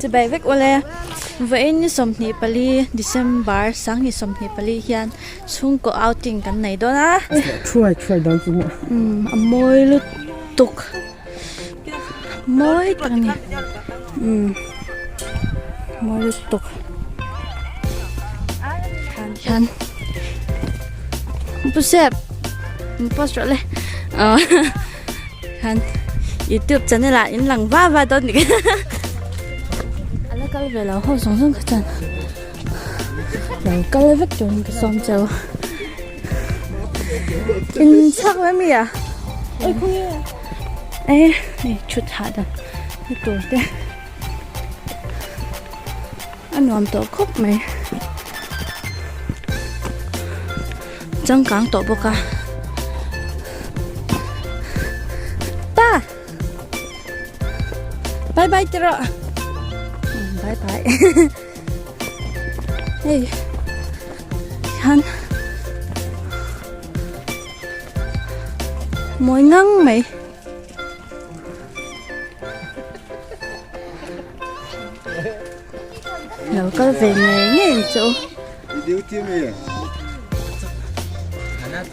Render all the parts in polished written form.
Chibai vek ule. Vawiin ni 24 December 2024 hian chhungkaw outing kan nei dawn a. Thuai thuai dawn chu maw. Umm a mawi lutuk. Mawi tak a ni. Umm mawi lutuk. Hian Pu Sep post rawh le. Khan youtube channel ah in lang va va dawn nih kha a la kal ve lo ho zawng zawng kha chuan lo kal vek turin ka sawm cheu in chhak mai mi a e hei thut hahdam na tur te a nuam tawh khawp mai changkang tawh bawk a pa bye bye ti rawh bye bye hei hian mawi ngang mai. Lo kal ve ngei ngei ang che u.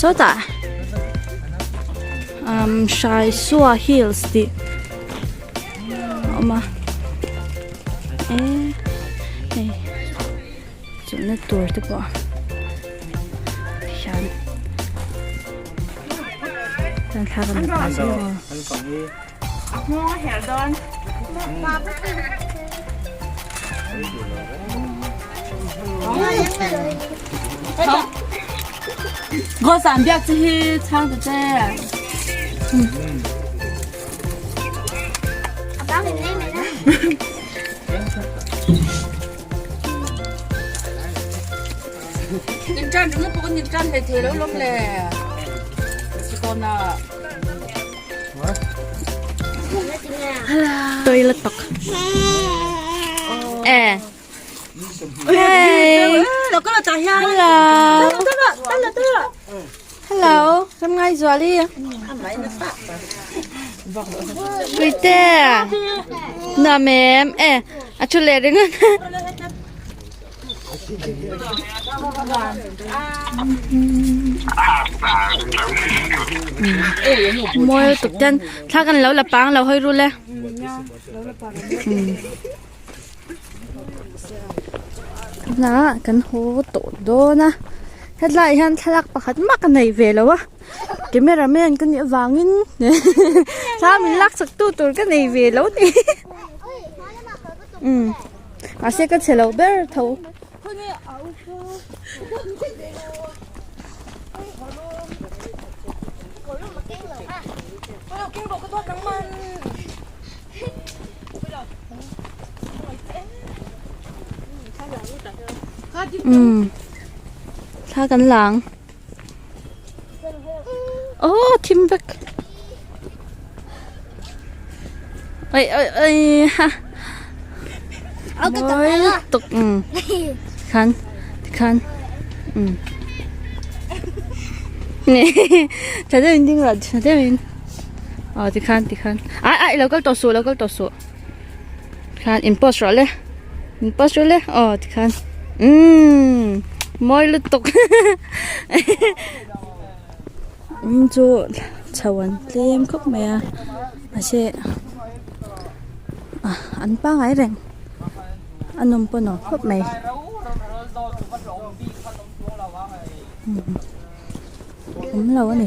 Sawtah umm Hraisua Hills tih a awm a eh hei chawlhna tur te pawh hian chuan thla kan la pah zel a. Toilet tak eh hey hello hello ramngai zuali Puite nuam em eh a thu leh ringawt Mawi lutuk ten thla kan lo la pang lo hawi rul e tunah kan haw tawh dawn a hetlai ah hian thlalak pakhat mah ka nei ve lo a camera man ka nih avangin thla min lak chak tu tur ka nei ve lo a ni. Mahse ka chhe lo ber tho. Umm thla kan lang. Aw thim vek. Oi oi oi ha. Mawi lutuk umm tikhan tikhan umm tha deuhin ding rawh tha deuhin aw tikhan tikhan ai ai lo kal tawh suh lo kal tawh suh tikhan in post rawh le in post rawh le aw tikhan umm mawi lutuk in chu chho an tlem khawp mai a mahse ah an pangai reng a nawm pawh nuam khawp mai awm lo a ni.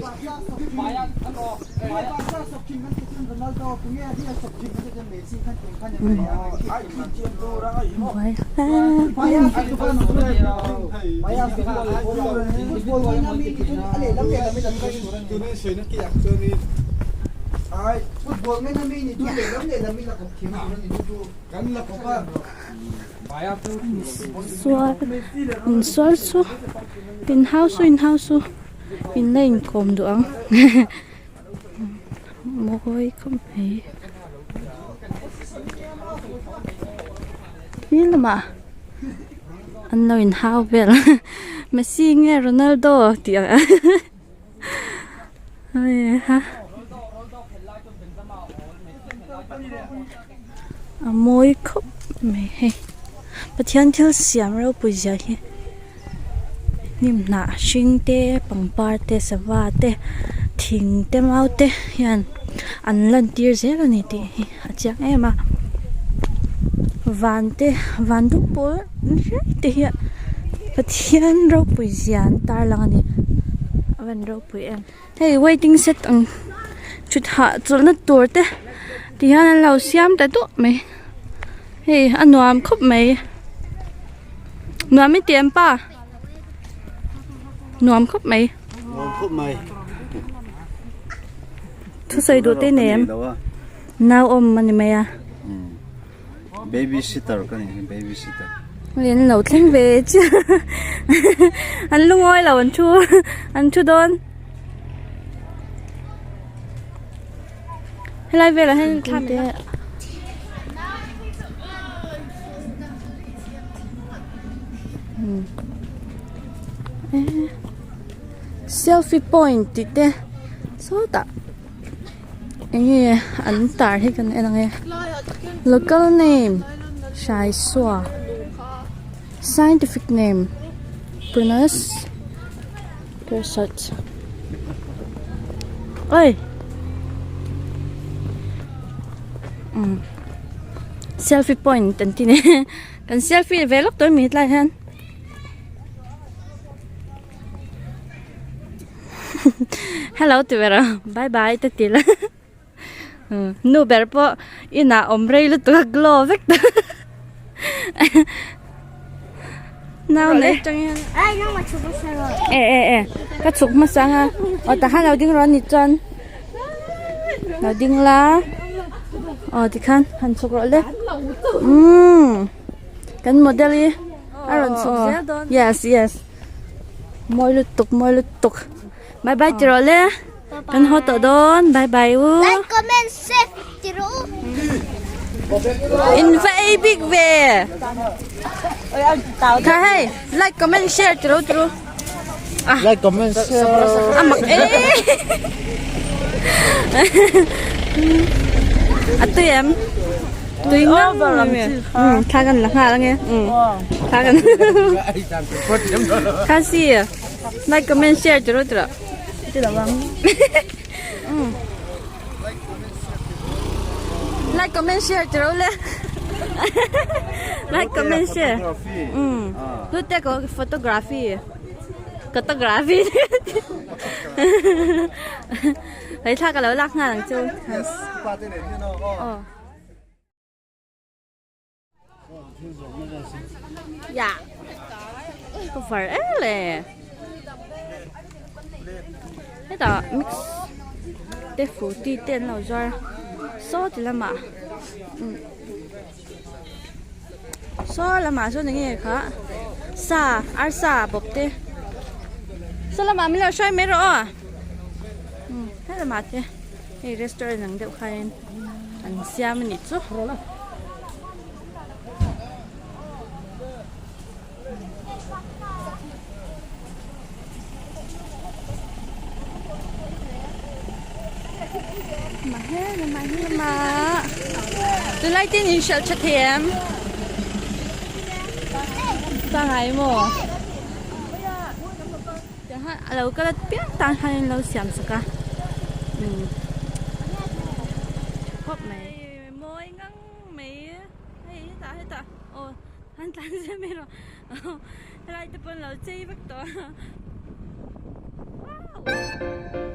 Sual insual chu inhau su inhau su in la inkawm duh ang mawi khawp mai he lamah an lo inhau vel Messi nge Ronaldo tih ang heiha a mawi khawp. Mai hei Pathian thil siam ropui zia hi hnim hnah hring te pangpar te sava te thing te mau te hian an lan tir zel a ni tih hi a chiang em a van te van dum pawl hriai te hian Pathian ropui zia an tarlang a ni a van ropui em. Hei waiting shed ang thut hahchawlhna tur te ti hian an lo siam ta duah mai hei a nuam khawp mai nuam i ti em pa nuam khawp mai nuam khawp mai thusawi duh te nei em nau awm a ni mai a baby sitter ka ni baby sitter hei an lo thleng ve chiah an lungawi lo an thu an thu dawn helai velah hian thla te selfie point tih te sawtah. Enge an tar hi kan en ang e local name hraisua scientific name prunus persat oi umm selfie point an ti ni kan selfie ve lawk tawh a mi hetlai hian. Hello ti ber a bye bye te ti la nu ber pawh inah awm rei lutuk a glow vek ta nau nei tang hian e e e ka chhuk hmasa ang a aw tah lo ding rawh a ni chuan lo ding la aw tikhan han chhuk rawh le umm kan model hi a rawn chhuk zel dawn yes yes. Mawi lutuk mawi lutuk bye bye ti rawh le kan haw tawh dawn bye bye u Like comment share ti rawh u. In va ei bik ve kha hei like comment share ti rawh ti rawh Like comment share a mak e a tui em tui ngang thla kan la nghal ange thla kan kha si like comment share tiro tiro like comment share tiro le like comment share tu te ko photography photography hei thla ka lo lak nghal ang chu ya ka var em le hetah mix te frooti te an lo zuar a saw ti lamah Saw lamah chuan eng nge kha sa arsa bawp te saw lamah min lo hruai mai rawh aw umm he lamah te hei restaurant ang deuh khain an siam a nih chu. Tunlai tin in hrelh tha thei em? Pangai maw? Tiang a lo kal apiang tan khan in lo siam sak a. Khawp mai. Mawi ngang mai. Hei hetah hetah aw han tlan zel mai rawh. Helai te pawh an lo chei vek tawh a. Wow!